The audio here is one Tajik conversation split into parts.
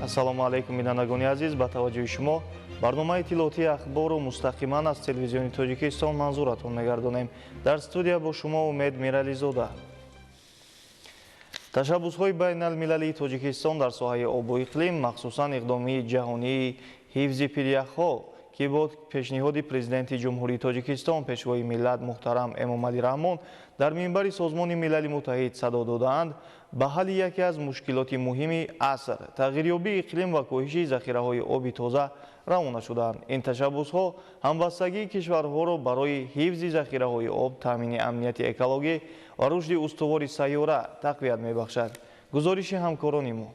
Ассалому алайкум, бинандагони азиз. Ба таваҷҷӯҳи шумо барномаи иттилоотии Ахбору мустақиман аз Телевизиони Тоҷикистон манзуратон мегардонем. Дар студия бо шумо Умед Мирализода. Ташаббусҳои байналмилалии Тоҷикистон дар соҳаи обу иқлим, махсусан иқдоми ҷаҳонии ҳифзи пиряхҳо, ки бо пешниҳоди Президенти Ҷумҳурии Тоҷикистон, Пешвои миллат муҳтарам Эмомалӣ Раҳмон дар минбари Созмони Милали Муттаҳид садо додаанд, ба ҳалли яке аз мушкилоти муҳими аср, тағйирёбии иқлим ва коҳиши захираҳои оби тоза равона шудаанд. Ин ташаббусҳо ҳамбастагии кишварҳоро барои ҳифзи захираҳои об, таъмини амнияти экологӣ ва рушди устувори сайёра тақвият мебахшад. Гузориши ҳамкорони мо.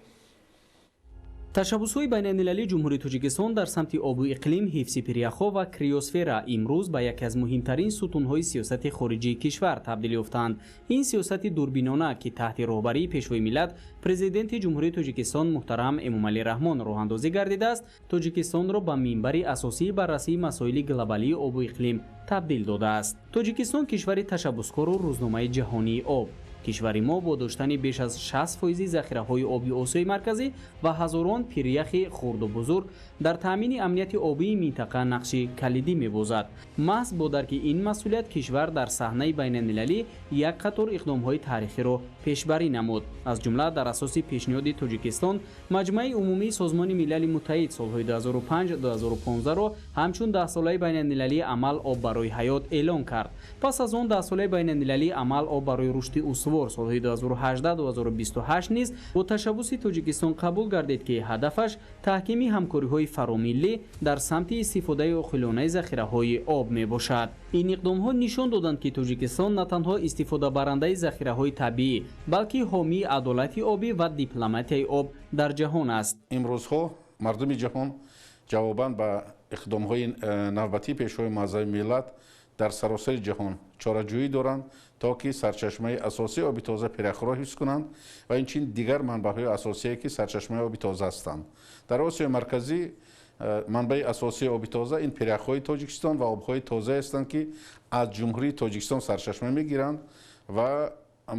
Ташаббусҳои байналмилалии Ҷумҳурии Тоҷикистон дар самти обу иқлим, ҳифзи пиряхҳо ва криосфера имрӯз ба яке аз муҳимтарин сутунҳои сиёсати хориҷии кишвар табдил ёфтаанд. Ин сиёсати дурбинона, ки таҳти роҳбарии Пешвои миллат, Президенти Ҷумҳурии Тоҷикистон муҳтарам Эмомалӣ Раҳмон роҳандозӣ гардидааст, Тоҷикистонро ба минбари асосии баррасии масоили глобалии обу иқлим табдил додааст. Тоҷикистон кишвари ташаббускору рӯзномаи ҷаҳонии об. Кишвари мо бо доштани беш аз 60 фоизи захираҳои оби Осиёи Марказӣ ва ҳазорон пиряхи хурду бузург дар таъмини амнияти обии минтақа нақши калидӣ мебозад. Маҳз бо дарки ин масъулият кишвар дар саҳнаи байналмилалӣ як қатор иқдомҳои таърихиро пешбарӣ намуд. Аз ҷумла, дар асоси пешниҳоди Тоҷикистон Маҷмаи Умумии Созмони Милали Муттаҳид солҳои 2005-2015-ро ҳамчун Даҳсолаи байналмилалии амал «Об барои ҳаёт» эълон кард. Пас аз он Даҳсолаи байналмилалии амал «Об барои рушди устувор» солҳои 2018-2028 низ бо ташаббуси Тоҷикистон қабул гардид, ки ҳадафаш таҳкими ҳамкориҳои фаромиллӣ дар самти истифодаи оқилонаи захираҳои об мебошад. Ин иқдомҳо нишон доданд, ки Тоҷикистон на танҳо истифодабарандаи захираҳои табиӣ, балки ҳомии адолати обӣ ва дипломатияи об дар ҷаҳон аст. Имрӯзҳо мардуми ҷаҳон ҷавобан ба иқдомҳои навбатии Пешвои муаззами миллат дар саросари ҷаҳон чораҷӯӣ доранд, то ки сарчашмаи асосии оби тоза пиряхро ҳифз кунанд ва инчунин дигар манбаъҳои асосие, ки сарчашмаи оби тоза ҳастанд. Дар Осиёи Марказӣ манбаи асосии оби тоза ин пиряхҳои Тоҷикистон ва обҳои тозае ҳастанд, ки аз Ҷумҳурии Тоҷикистон сарчашма мегиранд ва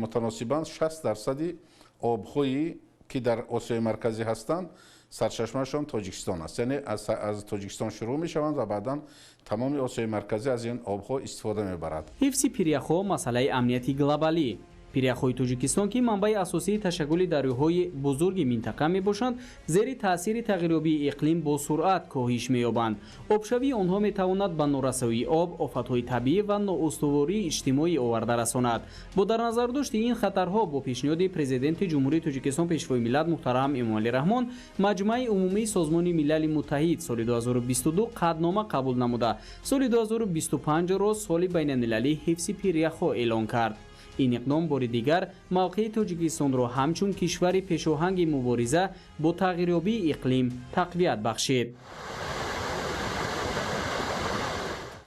мутаносибан 60 дарсади обҳое, ки дар Осиёи Марказӣ ҳастанд, сарчашмаашон Тоҷикистон аст, яъне аз Тоҷикистон шурӯъ мешаванд ва баъдан тамоми Осиёи Марказӣ аз ин обҳо истифода мебарад. Ҳифзи пиряхҳо масъалаи амнияти глобалӣ. Пиряхҳои Тоҷикистон, ки манбаи асосии ташаккули дарёҳои бузурги минтақа мебошанд, зери таъсири тағйирёбии иқлим бо суръат коҳиш меёбанд. Обшавии онҳо метавонад ба норасоии об, офатҳои табиӣ ва ноустувории иҷтимоӣ оварда расонад. Бо дар назардошти ин хатарҳо, бо пешниҳоди Президенти Ҷумҳурии Тоҷикистон, Пешвои миллат муҳтарам Эмомалӣ Раҳмон Маҷмаи Умумии Созмони Милали Муттаҳид соли 2022 қатънома қабул намуда, соли 2025-ро Соли байналмилалии ҳифзи пиряхҳо эълон кард. Ин иқдом бори дигар мавқеи Тоҷикистонро ҳамчун кишвари пешоҳанги мубориза бо тағйирёбии иқлим тақвият бахшид.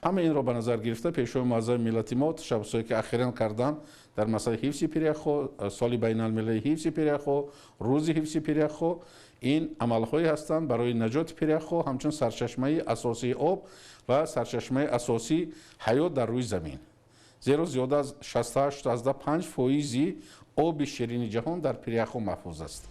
Ҳама инро ба назар гирифта, Пешвои муаззами миллати мо ташаббусҳое, ки ахиран карданд дар масъалаи ҳифзи пиряхҳо, Соли байналмилалии ҳифзи пиряхҳо, Рӯзи ҳифзи пиряхҳо, ин амалҳое ҳастанд барои наҷоти пиряхҳо ҳамчун сарчашмаи асосии об ва сарчашмаи асосии ҳаёт дар рӯи замин, зеро зиёда аз 68,5 фоизи оби ширини ҷаҳон дар пиряхҳо маҳфуз аст.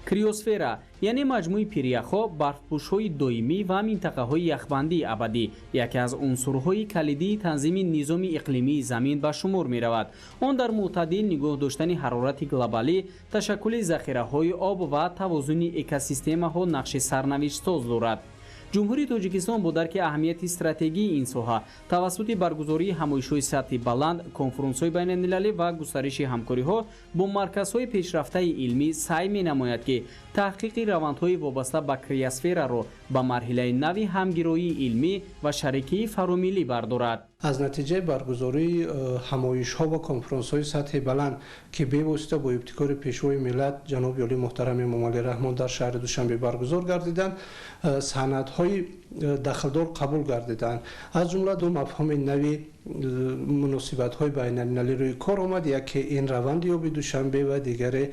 Криосфера, яъне маҷмӯи пиряхҳо, барфпӯшҳои доимӣ ва минтақаҳои яхбандии абадӣ, яке аз унсурҳои калидии танзими низоми иқлимии Замин ба шумор меравад. Он дар мӯътадил нигоҳ доштани ҳарорати глобалӣ, ташаккули захираҳои об ва тавозуни экосистемаҳо нақши сарнавиштсоз дорад. Ҷумҳурии Тоҷикистон бо дарки аҳамияти стратегии ин соҳа тавассути баргузории ҳамоишҳои сатҳи баланд, конфронсҳои байналмилалӣ ва густариши ҳамкориҳо бо марказҳои пешрафтаи илмӣ саъй менамояд, ки таҳқиқи равандҳои вобаста ба криосфераро ба марҳилаи нави ҳамгироии илмӣ ва шарикии фаромиллӣ бардорад. Аз натиҷаи баргузории ҳамоишҳо ва конфронсҳои сатҳи баланд, ки бевосита бо ибтикори Пешвои миллат ҷаноби олӣ муҳтарам Эмомалӣ Раҳмон дар шаҳри Душанбе баргузор гардиданд, санадҳои дахлдор қабул гардиданд. Аз ҷумла ду мафҳуми нави муносибатҳои байналмилалӣ рӯи кор омад: яке ин раванди оби Душанбе ва дигаре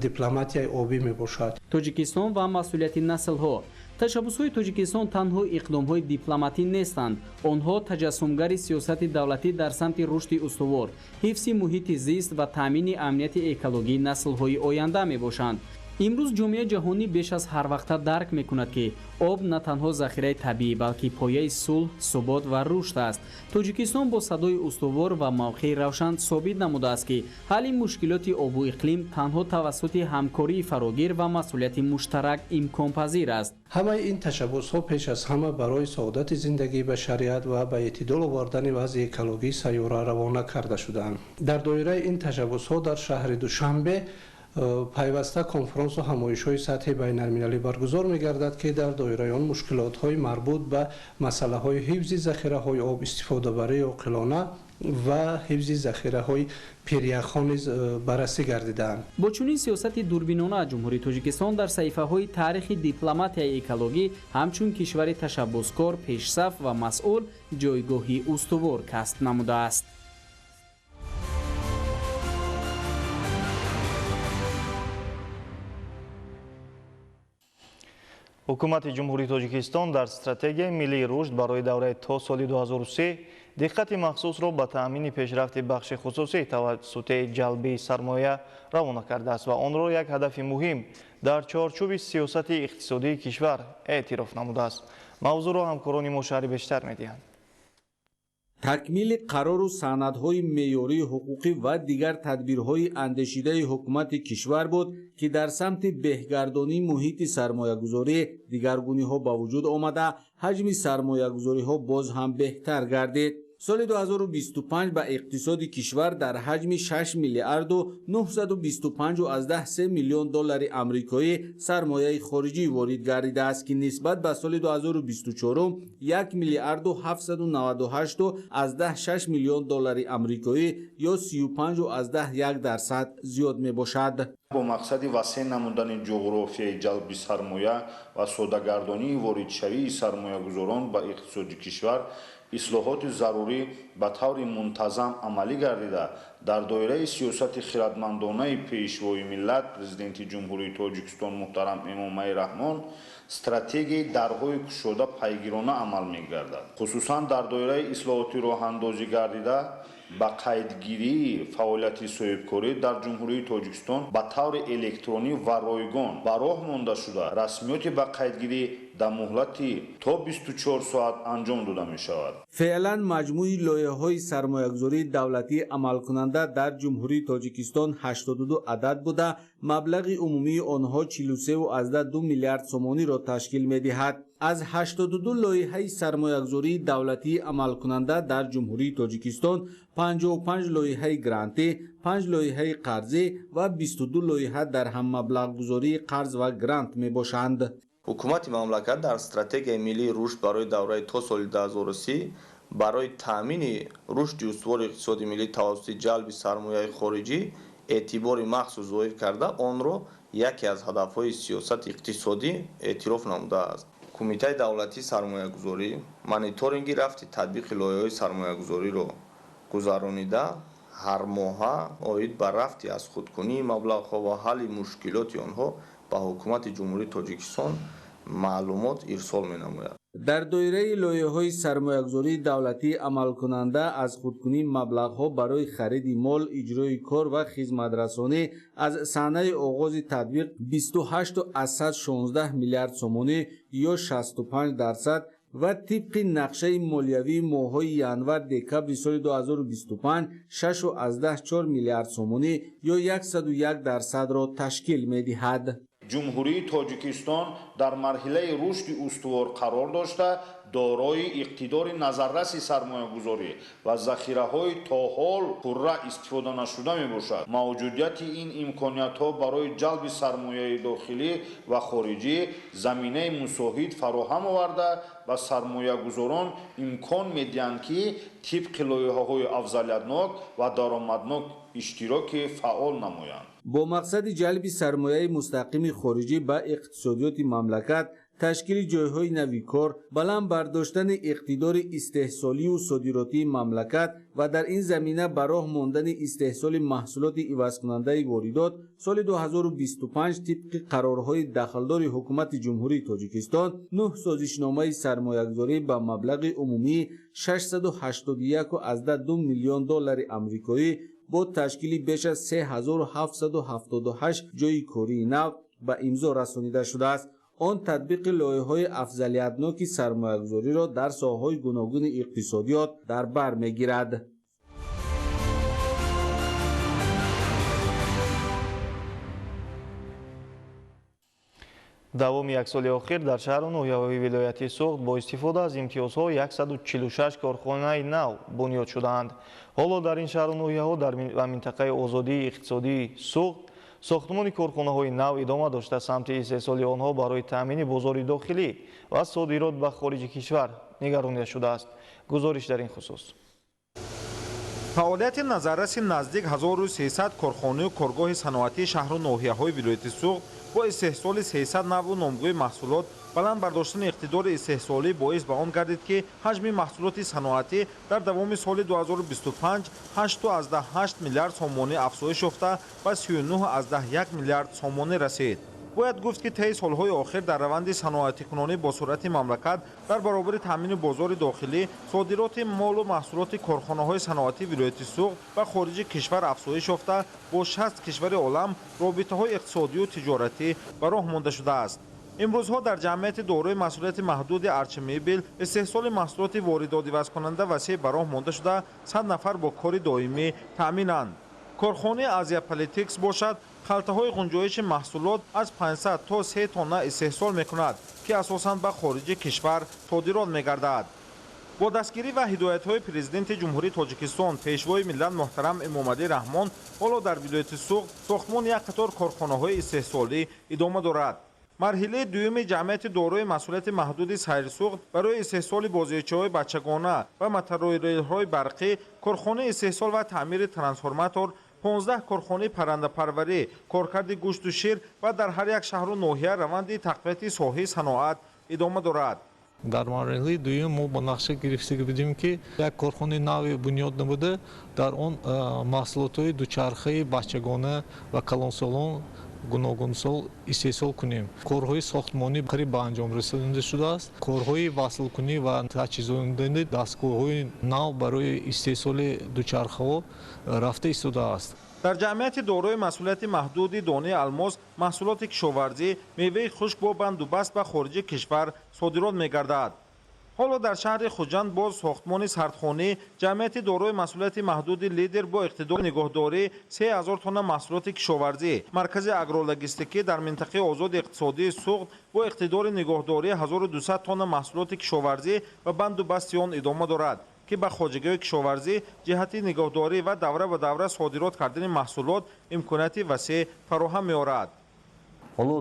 дипломатияи обӣ мебошад. Тоҷикистон ва масъулияти наслҳо. Ташаббусҳои Тоҷикистон танҳо иқдомҳои дипломатӣ нестанд. Онҳо таҷассумгари сиёсати давлатӣ дар самти рушди устувор, ҳифзи муҳити зист ва таъмини амнияти экологии наслҳои оянда мебошанд. Имрӯз ҷомеаи ҷаҳонӣ беш аз ҳар вақта дарк мекунад, ки об на танҳо захираи табиӣ, балки пояи сулҳ, субот ва рушд аст. Тоҷикистон бо садои устувор ва мавқеи равшан собит намудааст, ки ҳалли мушкилоти обу иқлим танҳо тавассути ҳамкории фарогир ва масъулияти муштарак имконпазир аст. Ҳамаи ин ташаббусҳо пеш аз ҳама барои саодати зиндагии башарият ва ба эътидол овардани вазъи экологии сайёра равона карда шудаанд. Дар доираи ин ташаббусҳо дар шаҳри Душанбе пайваста конфронсу ҳамоишҳои сатҳи байналмилалӣ баргузор мегардад, ки дар доираи он мушкилотҳои марбут ба масъалаҳои ҳифзи захираҳои об, истифодабарии оқилона ва ҳифзи захираҳои пиряхҳо низ баррасӣ гардидаанд. Бо чунин сиёсати дурбинона Ҷумҳурии Тоҷикистон дар саҳифаҳои таърихи дипломатияи экологӣ ҳамчун кишвари ташаббускор, пешсаф ва масъул ҷойгоҳи устувор касб намудааст. Ҳукумати Ҷумҳурии Тоҷикистон дар стратегияи миллии рушд барои давраи то соли 2003 диққати махсусро ба таъмини пешрафти бахши хусусӣ тавассути ҷалби сармоя равона кардааст ва онро як ҳадафи муҳим дар чорчӯби сиёсати иқтисодии кишвар эътироф намудааст. Мавзӯъро ҳамкорони мо шарҳи бештар медиҳанд. Такмили қарору санадҳои меъёрии ҳуқуқӣ ва дигар тадбирҳои андешидаи ҳукумати кишвар буд, ки дар самти беҳгардонии муҳити сармоягузорӣ дигаргуниҳо ба вуҷуд омада, ҳаҷми сармоягузориҳо боз ҳам беҳтар гардид. Соли 2025 ба иқтисоди кишвар дар ҳаҷми 6 миллиарду 925,3 миллион доллари амрикоӣ сармояи хориҷӣ ворид гардидааст, ки нисбат ба соли 2024 1 миллиарду 798,6 миллион доллари амрикоӣ ё 35,1% зиёд мебошад. Бо мақсади васеъ намудани ҷуғрофияи ҷалби сармоя ва соддагардонии воридшавии сармоягузорон ба иқтисоди кишвар ислоҳоти зарурӣ ба таври мунтазам амалӣ гардида, дар доираи сиёсати хирадмандонаи Пешвои миллат, Президенти Ҷумҳурии Тоҷикистон муҳтарам Эмомалӣ Раҳмон стратегияи дарҳои кушода пайгирона амал мегардад. Хусусан дар доираи ислоҳоти роҳандозӣ гардида ба қайдгирии фаъолияти соҳибкорӣ дар Ҷумҳурии Тоҷикистон ба таври электронӣ ва ройгон ба роҳ монда шуда, расмиёти ба қайдгирӣ дар муҳлати то 24 соат анҷом дода мешавад. Феълан маҷмӯи лоиҳаҳои сармоягузории давлатӣ амалкунанда дар Ҷумҳурии Тоҷикистон 82 адад буда, маблағи умумии онҳо 43,2 миллиард сомониро ташкил медиҳад. Аз 82 лоиҳаи сармоягузории давлатии амалкунанда дар Ҷумҳурии Тоҷикистон 55 лоиҳаи грантӣ, 5 лоиҳаи қарзӣ ва 22 лоиҳа дар ҳаммаблағгузории қарз ва грант мебошанд. Ҳукумати мамлакат дар стратегияи миллии рушд барои давраи то соли 2030 барои таъмини рушди устувори иқтисоди миллӣ тавассути ҷалби сармояи хориҷӣ эътибори махсус зоҳир карда, онро яке аз ҳадафҳои сиёсати иқтисодӣ эътироф намудааст. Кумитаи давлатии сармоягузорӣ мониторинги рафти татбиқи лоиҳаҳои сармоягузориро гузаронида, ҳармоҳа оид ба рафти аз худкунии маблағҳо ва ҳалли мушкилоти онҳо ба ҳукумати Ҷумҳурии Тоҷикистон маълумот ирсол менамояд. Дар доираи лоиҳаҳои сармоягузории давлатӣ амалкунанда аз худкунии маблағҳо барои хариди мол, иҷрои кор ва хизматрасонӣ аз санаи оғози татбиқ 28,16 миллиард сомонӣ ё 65% ва тибқи нақшаи молиявии моҳҳои январ-декабри соли 2025 6,4 миллиард сомонӣ ё 101%-ро ташкил медиҳад. Ҷумҳурии Тоҷикистон дар марҳилаи рушди устувор қарор дошта, дорои иқтидори назарраси сармоягузорӣ ва захираҳои то ҳол пурра истифода нашуда мебошад. Мавҷудияти ин имкониятҳо барои ҷалби сармояи дохилӣ ва хориҷӣ заминаи мусоид фароҳам оварда, ба сармоягузорон имкон медиҳанд, ки тибқи лоиҳаҳои афзалиятнок ва даромаднок иштироки фаъол намоянд. Бо мақсади ҷалби сармояи мустақими хориҷӣ ба иқтисодиёти мамлакат, ташкили ҷойҳои нави кор, баланд бардоштани иқтидори истеҳсолию содиротии мамлакат ва дар ин замина ба роҳ мондани истеҳсоли маҳсулоти ивазкунандаи воридот соли 2025 тибқи қарорҳои дахлдори ҳукумати Ҷумҳурии Тоҷикистон 9 созишномаи сармоягузорӣ ба маблағи умумии 681,2 миллион доллари амрикоӣ бо ташкили беш аз 3778 ҷойи кории нав ба имзо расонида шудааст. Он татбиқи лоиҳаҳои афзалиятноки сармоягузориро дар соҳаҳои гуногуни иқтисодиёт дар бар мегирад. Давоми як соли охир дар шаҳру ноҳияҳои вилояти Суғд бо истифода аз имтиёзҳо 146 корхонаи нав бунёд шудаанд. Ҳоло дар ин шаҳру ноҳияҳо ва минтақаи озодии иқтисодии Суғд сохтмони корхонаҳои нав идома дошта, самти истеҳсоли онҳо барои таъмини бозори дохилӣ ва содирот ба хориҷи кишвар нигаронида шудааст. Гузориш дар ин хусус. Фаъолияти назарраси наздик 1300 корхонаю коргоҳи саноатии шаҳру ноҳияҳои вилояти Суғд бо истеҳсоли 300 навъу номгӯи маҳсулот баланд бардоштани иқтидори истеҳсолӣ боис ба он гардид, ки ҳаҷми маҳсулоти саноатӣ дар давоми соли 2025 8,8 миллиард сомонӣ афзоиш ёфта ба 39,1 миллиард сомонӣ расид. Бояд гуфт, ки таи солҳои охир дар раванди саноатикунонӣ бо суръати мамлакат дар баробари таъмини бозори дохилӣ содироти молу маҳсулоти корхонаҳои саноатии вилояти Суғд ба хориҷи кишвар афзоиш ёфта, бо 60 кишвари олам робитаҳои иқтисодию тиҷоратӣ ба роҳ монда шудааст. Имрӯзҳо дар ҷамъияти дорои масъулияти маҳдуди Арчимебел истеҳсоли маҳсулоти воридотивазкунанда васеъ ба роҳ монда шуда, 100 нафар бо кори доимӣ таъминанд. Корхонаи Азия-Политикс бошад, халтаҳои ғунҷоиши маҳсулот аз 500 то 3 тонна истеҳсол мекунад, ки асосан ба хориҷи кишвар содирот мегардад. Бо дастгирӣ ва ҳидоятҳои Президенти Ҷумҳурии Тоҷикистон, Пешвои миллат муҳтарам Эмомалӣ Раҳмон, ҳоло дар вилояти Суғд сохтмони як қатор корхонаҳои истеҳсолӣ идома дорад. Марҳилаи дуюми ҷамъияти дорои масъулияти маҳдуди Сайрсуғд барои истеҳсоли бозичаҳои бачагона ва мотороллерҳои барқӣ, корхонаи истеҳсол ва таъмири трансформатор, 15 корхонаи паррандапарварӣ, коркарди гӯшту шир ва дар ҳар як шаҳру ноҳия раванди тақвияти соҳаи саноат идома дорад. Дар марҳилаи дуюм мо ба нақша гирифта будем, ки як корхонаи нави бунёд намуда, дар он маҳсулотҳои дучархаи бачагона ва калонсолон гуногунсол истеҳсол кунем. Корҳои сохтмонӣ қариб ба анҷом расонида шудааст. Корҳои васлкунӣ ва таҷҳизонидани дастгоҳҳои нав барои истеҳсоли дучархаҳо рафта истодааст. Дар ҷамъияти дорои масъулияти маҳдуди Донаи Алмос маҳсулоти кишоварзӣ, меваи хушк бо бандубаст ба хориҷи кишвар содирот мегардад. Ҳоло дар шаҳри Хуҷанд боз сохтмони сардхонӣ ҷамъияти дорои масъулияти маҳдуди Лидер бо иқтидори нигоҳдории 3000 тонна маҳсулоти кишоварзӣ, маркази агрологистикӣ дар минтақаи озоди иқтисодии Суғд бо иқтидори нигоҳдории 1200 тонна маҳсулоти кишоварзӣ ва бандубасти он идома дорад, ки ба хоҷагиҳои кишоварзӣ ҷиҳати нигоҳдорӣ ва давра ба давра содирот кардани маҳсулот имконияти васеъ фароҳам меорад. Ҳоло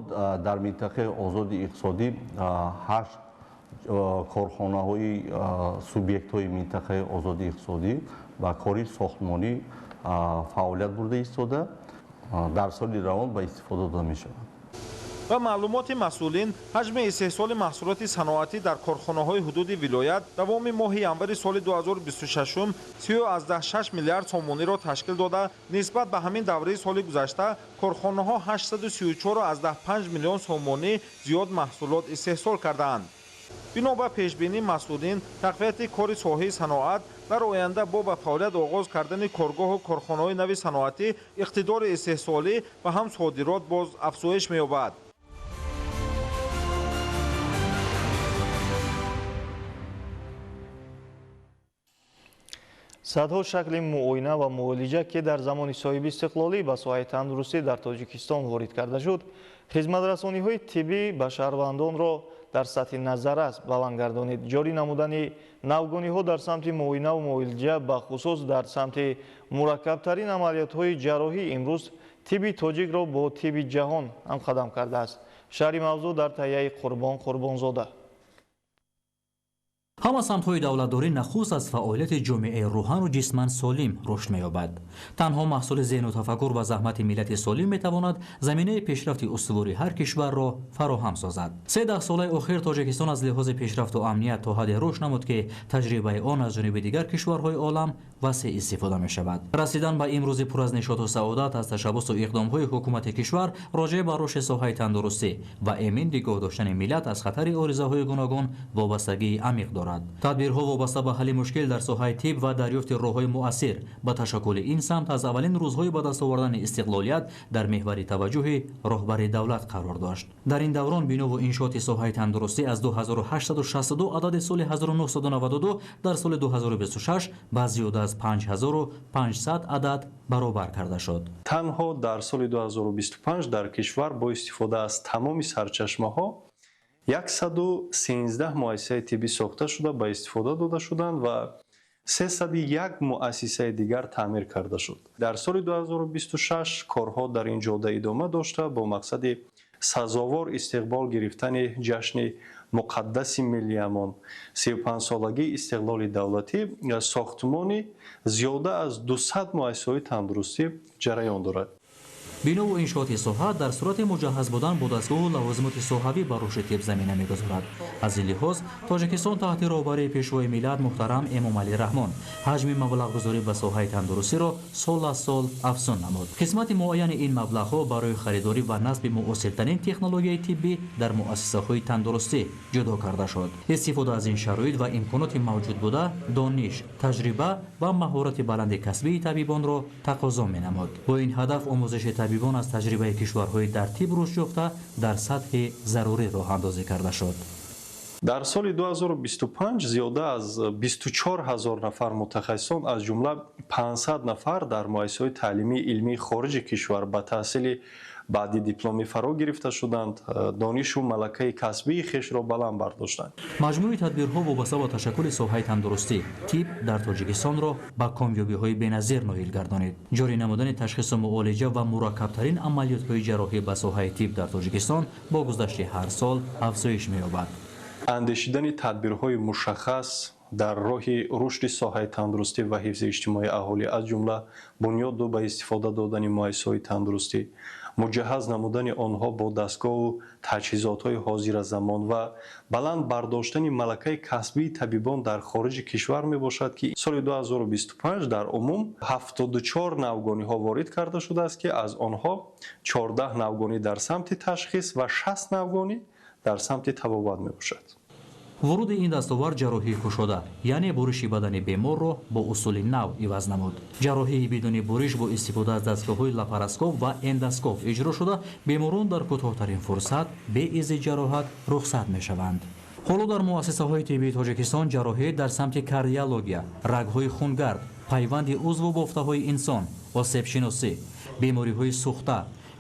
дар минтақаи озоди иқтисодӣ 8 корхонаҳои субъектҳои минтақаи озоди иқтисодӣ ба кори сохтмонӣ фаъолият бурда истода, дар соли равон ба истифода дода мешавад. Ба маълумоти масъулин, ҳаҷми истеҳсоли маҳсулоти саноатӣ дар корхонаҳои ҳудуди вилоят давоми моҳи январи соли 2026 30,6 миллиард сомониро ташкил дода, нисбат ба ҳамин давраи соли гузашта корхонаҳо 834,5 миллион сомонӣ зиёд маҳсулот истеҳсол кардаанд. Бино ба пешбинии масъулин, тақвияти кори соҳаи саноат дар оянда бо ба фаъолият оғоз кардани коргоҳу корхонаҳои нави саноатӣ иқтидори истеҳсолӣ ва ҳам содирот боз афзоиш меёбад. Садҳо шакли муоина ва муолиҷа, ки дар замони соҳиби истиқлолӣ ба соҳаи тандурустӣ дар Тоҷикистон ворид карда шуд, хизматрасониҳои тиббӣ ба шаҳрвандонро дар сатҳи назаррас баланд гардонид. Ҷорӣ намудани навгониҳо дар самти муоина ва муолиҷа, бахусус дар самти мураккабтарин амалиётҳои ҷарроҳӣ, имрӯз тибби тоҷикро бо тибби ҷаҳон ҳамқадам кардааст. Шарҳи мавзӯъ дар таҳияи Қурбон Қурбонзода. Ҳама самтҳои давлатдорӣ нахуст аз фаъолияти ҷомеаи рӯҳану ҷисман солим рушд меёбад. Танҳо маҳсули зеҳну тафаккур ва заҳмати миллати солим метавонад заминаи пешрафти устувори ҳар кишварро фароҳам созад. 3 даҳсолаи охир Тоҷикистон аз лиҳози пешрафту амният то ҳадде рушд намуд, ки таҷрибаи он аз ҷониби дигар кишварҳои олам васеъ истифода мешавад. Расидан ба имрӯзи пур аз нишоту саодат аз ташаббусу иқдомҳои ҳукумати кишвар роҷеъ ба рушди соҳаи тандурустӣ ва эмин нигоҳ доштани миллат аз хатари оризаҳои гуногун вобастагии амиқ дорад. дорад. Тадбирҳо вобаста ба ҳалли мушкил дар соҳаи тиб ва дарёфти роҳҳои муассир ба ташаккули ин самт аз аввалин рӯзҳои ба даст овардани истиқлолият дар меҳвари таваҷҷӯҳи роҳбари давлат қарор дошт. Дар ин даврон бинову иншооти соҳаи тандурустӣ аз 2862 адади соли 1992 дар соли 2026 ба зиёда аз 5500 адад баробар карда шуд. Танҳо дар соли 2025 дар кишвар бо истифода аз тамоми сарчашмаҳо 113 муассисаи тиббӣ сохта шуда ба истифода дода шуданд ва 301 муассисаи дигар таъмир карда шуд. Дар соли 2026 корҳо дар ин ҷода идома дошта бо мақсади сазовор истиқбол гирифтани ҷашни муқаддаси миллиамон 35-солагии истиқлоли давлатӣ сохтмони зиёда аз 200 муассисаҳои тандурустӣ ҷараён дорад. Бинову иншооти соҳа дар сурати муҷаҳҳаз будан бо дастгоҳу лавозимоти соҳавӣ ба рушди тиб замина мегузорад. Аз ин лиҳоз Тоҷикистон таҳти роҳбарии Пешвои миллат муҳтарам Эмомалӣ Раҳмон ҳаҷми маблағгузорӣ ба соҳаи тандурустиро сол аз сол афзун намуд. Қисмати муайяни ин маблағҳо барои харидорӣ ва насби муосиртарин технологияи тиббӣ дар муассисаҳои тандурустӣ ҷудо карда шуд. Истифода аз ин шароит ва имконоти мавҷуд буда дониш, таҷриба ва маҳорати баланди касбии табибонро тақозо менамуд. Бо ин ҳадаф омӯзиши табибон аз таҷрибаи кишварҳои дар тиб рушд ёфта дар сатҳи зарурӣ роҳандозӣ карда шуд. Дар соли 2025 зиёда аз 24 ҳазор нафар мутахассисон, аз ҷумла 500 нафар дар муассисаҳои таълимии илмии хориҷи кишвар ба таҳсили баъди дипломӣ фаро гирифта шуданд, донишу малакаи касбии хешро баланд бардоштанд. Маҷмӯи тадбирҳо вобаста ба ташаккули соҳаи тандурустӣ тиб дар Тоҷикистонро ба комёбиҳои беназир ноил гардонид. Ҷорӣ намудани ташхису муолиҷа ва мураккабтарин амалиётҳои ҷарроҳӣ ба соҳаи тиб дар Тоҷикистон бо гузашти ҳар сол афзоиш меёбад. Андешидани тадбирҳои мушаххас дар роҳи рушди соҳаи тандурустӣ ва ҳифзи иҷтимоии аҳолӣ, аз ҷумла бунёду ба истифода додани муассисаҳои тандурустӣ, муҷаҳҳаз намудани онҳо бо дастгоҳу таҷҳизотҳои ҳозиразамон ва баланд бардоштани малакаи касбии табибон дар хориҷи кишвар мебошад, ки соли 2025 дар умум 74 навгониҳо ворид карда шудааст, ки аз онҳо 14 навгонӣ дар самти ташхис ва 60 навгонӣ дар самти табобат мебошад. Вуруди ин дастовард ҷарроҳии кушода, яъне буриши бадани беморро бо усули нав иваз намуд. Ҷарроҳии бидуни буриш бо истифода аз дастгоҳҳои лапароскоп ва эндоскоп иҷро шуда, беморон дар кӯтоҳтарин фурсат бе изи ҷароҳат рухсат мешаванд. Ҳоло дар муассисаҳои тиббии Тоҷикистон ҷарроҳӣ дар самти кардиология, рагҳои хунгард, пайванди узву бофтаҳои инсон, осебшиносӣ, бемориҳои сӯхта,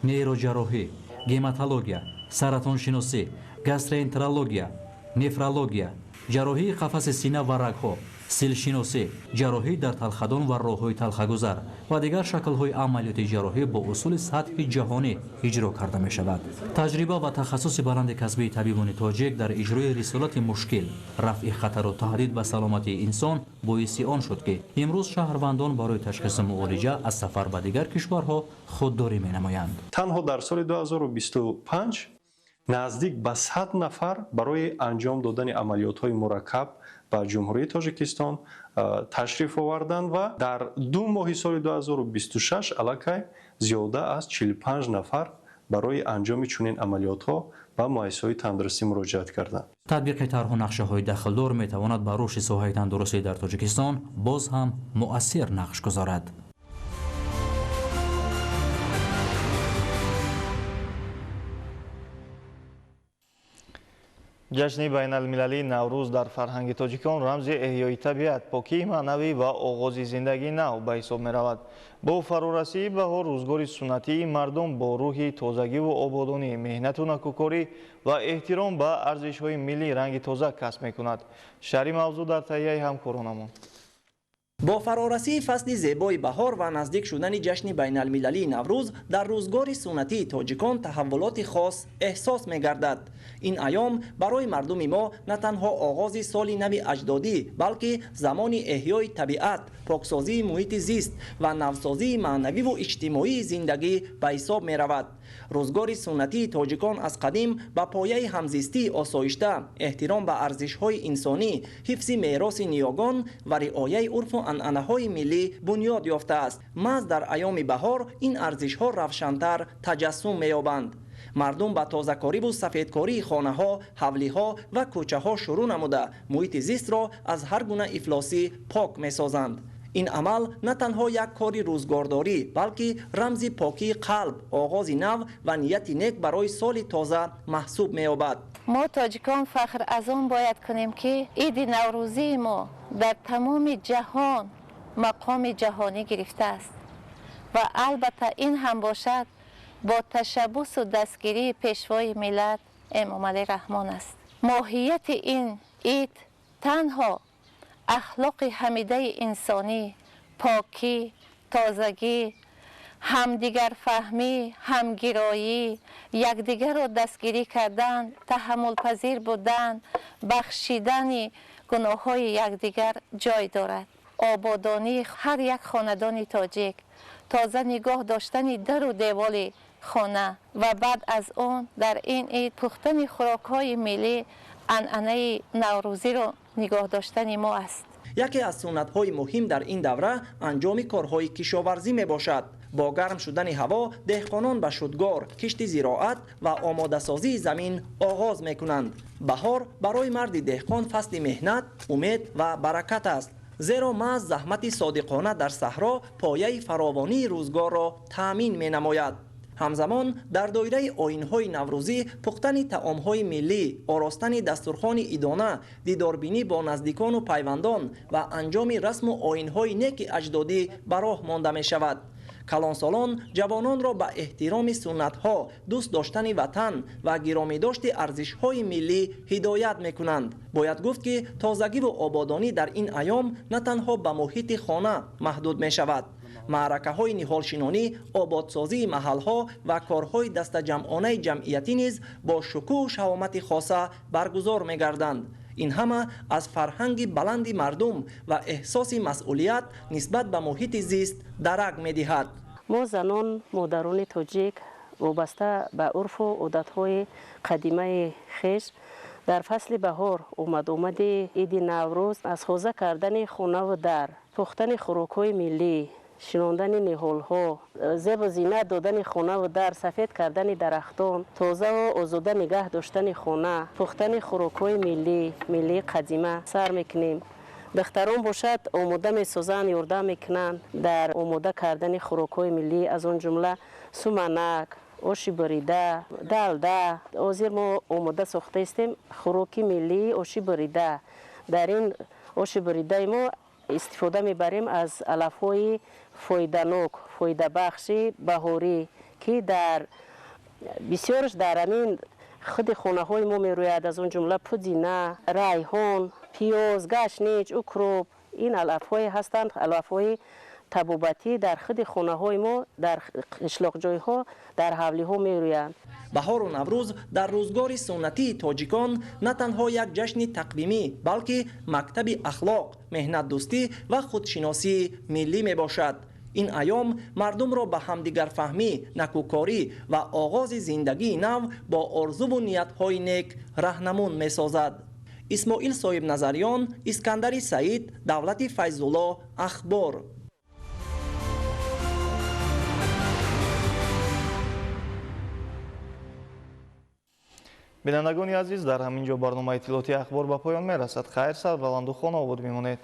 нейроҷарроҳӣ, гематология, саратоншиносӣ, гастроэнтерология, нефрология, ҷарроҳии қафаси сина ва рагҳо, силшиносӣ, ҷарроҳӣ дар талхадон ва роҳҳои талхагузар ва дигар шаклҳои амалиёти ҷарроҳӣ бо усули сатҳи ҷаҳонӣ иҷро карда мешавад. Таҷриба ва тахассуси баланди касбии табибони тоҷик дар иҷрои рисолати мушкил, рафъи хатару таҳдид ба саломатии инсон боиси он шуд, ки имрӯз шаҳрвандон барои ташхису муолиҷа аз сафар ба дигар кишварҳо худдорӣ менамоянд. Танҳо дар соли 2025 наздик ба 100 нафар барои анҷом додани амалиётҳои мураккаб ба Ҷумҳурии Тоҷикистон ташриф оварданд ва дар 2 моҳи соли 2026 аллакай зиёда аз 45 нафар барои анҷоми чунин амалиётҳо ба муассисаҳои тандурустӣ муроҷиат карданд. Татбиқи тарҳу нақшаҳои дахлдор метавонад ба рушди соҳаи тандурустӣ дар Тоҷикистон боз ҳам муассир нақш гузорад. Ҷашни байналмилалии Наврӯз дар фарҳанги тоҷикон рамзи эҳёи табиат, покии маънавӣ ва оғози зиндагии нав ба ҳисоб меравад. Бо фарорасии баҳор рӯзгори суннатии мардум бо рӯҳи тозагиву ободонӣ, меҳнату накӯкорӣ ва эҳтиром ба арзишҳои миллӣ ранги тоза касб мекунад. Шарҳи мавзӯъ дар таҳияи ҳамкоронамон. Бо фарорасии фасли зебои баҳор ва наздик шудани ҷашни байналмилалии Наврӯз дар рӯзгори суннатии тоҷикон таҳаввулоти хос эҳсос мегардад. Ин айём барои мардуми мо на танҳо оғози соли нави аҷдодӣ, балки замони эҳёи табиат, поксозии муҳити зист ва навсозии маънавиву иҷтимоии зиндагӣ ба ҳисоб меравад. Рӯзгори суннатии тоҷикон аз қадим ба пояи ҳамзистии осоишта, эҳтиром ба арзишҳои инсонӣ, ҳифзи мероси ниёгон ва риояи урфу анъанаҳои миллӣ бунёд ёфтааст. Маҳз дар айёми баҳор ин арзишҳо равшантар таҷассум меёбанд. Мардум ба тозакориву сафедкории хонаҳо, ҳавлиҳо ва кӯчаҳо шурӯъ намуда, муҳити зистро аз ҳар гуна ифлосӣ пок месозанд. Ин амал на танҳо як кори рӯзгордорӣ, балки рамзи покии қалб, оғози нав ва нияти нек барои соли тоза маҳсуб меёбад. Мо тоҷикон фахр аз он бояд кунем, ки иди наврӯзии мо дар тамоми ҷаҳон мақоми ҷаҳонӣ гирифтааст ва албатта ин ҳам бошад бо ташаббусу дастгирии Пешвои миллат Эмомалӣ Раҳмон аст. Моҳияти ин ид танҳо ахлоқи ҳамидаи инсонӣ, покӣ, тозагӣ, ҳамдигарфаҳмӣ, ҳамгироӣ, якдигарро дастгирӣ кардан, таҳаммулпазир будан, бахшидани гуноҳҳои якдигар ҷой дорад. Ободонии ҳар як хонадони тоҷик, тоза нигоҳ доштани дару деволи хона ва баъд аз он дар ин ид пухтани хӯрокҳои миллӣ анъанаи наврӯзиро нигоҳ доштани мо аст. Яке аз суннатҳои муҳим дар ин давра анҷоми корҳои кишоварзӣ мебошад. Бо гарм шудани ҳаво деҳқонон ба шудгор, кишти зироат ва омодасозии замин оғоз мекунанд. Баҳор барои марди деҳқон фасли меҳнат, умед ва баракат аст, зеро маҳз заҳмати содиқона дар саҳро пояи фаровонии рӯзгорро таъмин менамояд. Ҳамзамон дар доираи оинҳои наврӯзӣ пухтани таомҳои миллӣ, оростани дастурхони идона, дидорбинӣ бо наздикону пайвандон ва анҷоми расму оинҳои неки аҷдодӣ ба роҳ монда мешавад. Калонсолон ҷавононро ба эҳтироми суннатҳо, дӯст доштани ватан ва гиромидошти арзишҳои миллӣ ҳидоят мекунанд. Бояд гуфт, ки тозагиву ободонӣ дар ин айём на танҳо ба муҳити хона маҳдуд мешавад. Маъракаҳои ниҳолшинонӣ, ободсозии маҳалҳо ва корҳои дастаҷамъонаи ҷамъиятӣ низ бо шукӯҳу шаҳомати хоса баргузор мегарданд. Ин ҳама аз фарҳанги баланди мардум ва эҳсоси масъулият нисбат ба муҳити зист дарак медиҳад. Мо занон, модарони тоҷик, вобаста ба урфу одатҳои қадимаи хеш дар фасли баҳор омад-омади иди Наврӯз аз тоза кардани хонаву дар, пухтани хӯрокҳои миллӣ, шинондани ниҳолҳо, зебу зинат додани хонаву дар, сафед кардани дарахтон, тозаву озода нигаҳ доштани хона, пухтани хӯрокҳои миллии қадима сар мекунем. Духтарон бошад омода месозанд, ёрдам мекунанд дар омода кардани хӯрокҳои миллӣ, аз он ҷумла суманак, оши бурида, далда. Ҳозир мо омода сохтаистем хӯроки миллии оши бурида. Дар ин оши буридаи мо истифода мебарем аз алафҳои фоиданок, фоидабахши баҳорӣ, ки дар бисёрш дар ҳамин худи хонаҳои мо мерӯяд, аз он ҷумла пудина, райҳон, пиёз, гашнич, укроп. Ин алафҳое ҳастанд, алафҳои табобатӣ дар худи хонаҳои мо, дар қишлоқҷойҳо, дар ҳавлиҳо мерӯянд. Баҳору Наврӯз дар рӯзгори суннатии тоҷикон на танҳо як ҷашни тақвимӣ, балки мактаби ахлоқ, меҳнатдӯстӣ ва худшиносии миллӣ мебошад. Ин айём мардумро ба ҳамдигарфаҳмӣ, накӯкорӣ ва оғози зиндагии нав бо орзуву ниятҳои нек раҳнамун месозад. Исмоил Соҳибназариён, Искандари Саид, Давлати Файзулло, Ахбор. Бинандагони азиз, дар ҳамин ҷо барномаи иттилоотии Ахбор ба поён мерасад. Хайр, сарбаланду хонаобод бимонед.